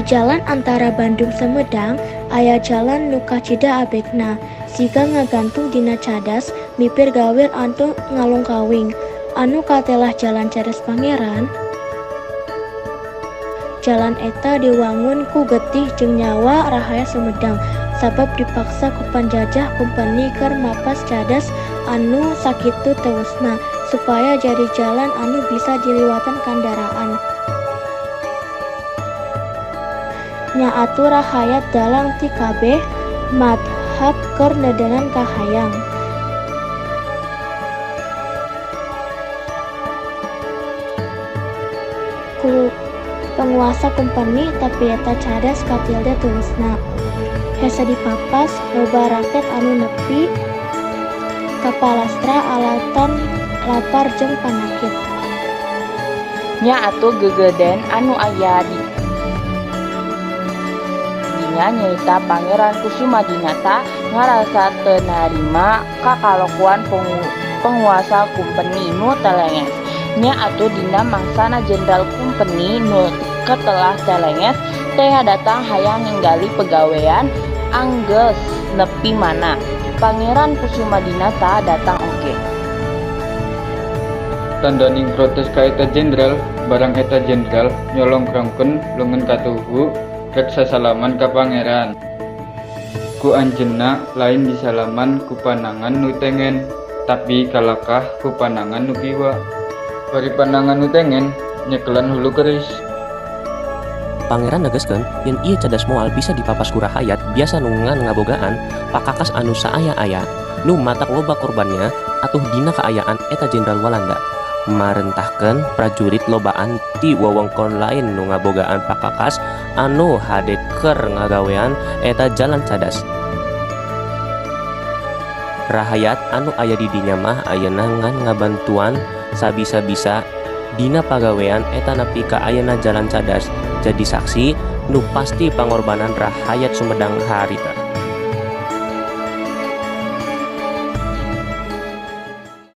Di jalan antara Bandung Sumedang aya jalan nu kacida apikna, siga ngagantung dina cadas mipir gawir anu ngalungkawing. Anu katelah Jalan Cadas Pangeran. Jalan eta diwangun ku getih jeung nyawa rahayat Sumedang, sabab dipaksa ku panjajah kumpeni keur mapas cadas anu sakitu tewesna supaya jadi jalan anu bisa diliwatan kandaraan. Nya atuh rahayat dalang ti kabeh madzhab keur nedanan kahayang. Ku penguasa kumpeni, tapi eta cadas katilda tewesna. Hese dipapas, loba rakyat anu nepi ka palastra alatan lapar jeung panyakit. Nya atuh gegeden anu aya di dinya nyaeta Pangeran Kusumadinata ngarasa teu narima ka kalakuan penguasa kumpeni nu telenges. Nya atuh dina mangsana jenderal kumpeni nu katelah telenges teh datang hayang ninggali pegawean anggeus nepi mana. Pangeran Kusumadinata datang oge. Tandaning protes ka eta jenderal, barang eta jenderal nyolongkrongkeun leungeun katuhu rek sasalaman ka pangeran. Ku anjeunna lain disalaman ku panangan nu tengen, tapi kalakah ku panangan nu kiwa. Bari panangan nu tengen nyekelan hulu keris. Pangeran negeskeun yen ieu cadas moal bisa dipapas ku rahayat biasa nu ngan ngabogaan pakakas anu saaya-aya nu matak loba korbannya. Atuh dina kaayaan eta jenderal Walanda marentahkeun prajurit lobaan ti wewengkon lain nu ngabogaan pakakas anu hade keur ngagawean eta jalan cadas. Rahayat anu aya di dinya mah ayeuna ngan ngabantuan sabisa-bisa dina pagawean eta nepi ka ayeuna jalan cadas jadi saksi nu pasti pangorbanan rahayat Sumedang harita.